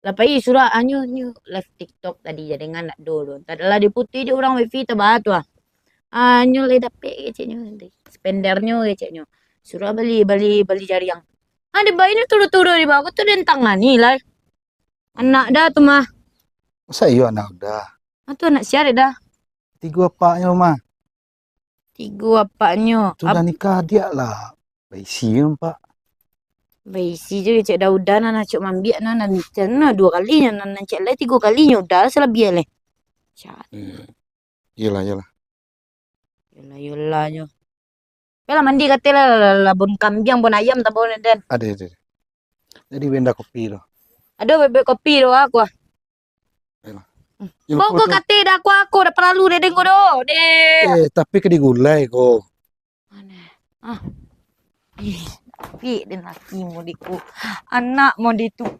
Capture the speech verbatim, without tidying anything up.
Lah pai suruah anyo nyo live TikTok tadi, jadi ngan nak do tu. Tadi lah diputuih jo urang wifi tabah tu ah. Anyo lai dapek keceknyo. Spendernyo keceknyo. Suruah bali, bali, bali jariang. Ah, dibai ni tuduah-tuduah di bawah tu den tangani lai. Anak Da tu mah. Masa iyo anak Da? Ah, tu anak sia Da. Tigo apaknyo mah. Tigo apaknyo. Tu Ab- dah nikah adiak lah. Baisi kan, Pak? Baisi je kecek Da, udah nan acok mambiak nan, nan, nan dua kalinyo, nan, nan cek lai tigo kalinyo, udah lah salabiah lai. Cak. Hmm. Iyolah, iyolah. Iyolah, iyolah nyo. Yolah, mandi kateh lah, lah, lah, lah, bon kambiang, bon ayam, tabau den. Ado, ado. Jadi, wenda kopi tu. Ado, bebek kopi tu, aku ah. Ayolah. Hmm. Yo, Bau ko tu. Kateh dah, aku, aku dah paralu deh, den ko doh. Deh. Eh, tapi ka digulai ko. Mana? Ah. Ih, tapi den laki mau diku. Anak mau ditu.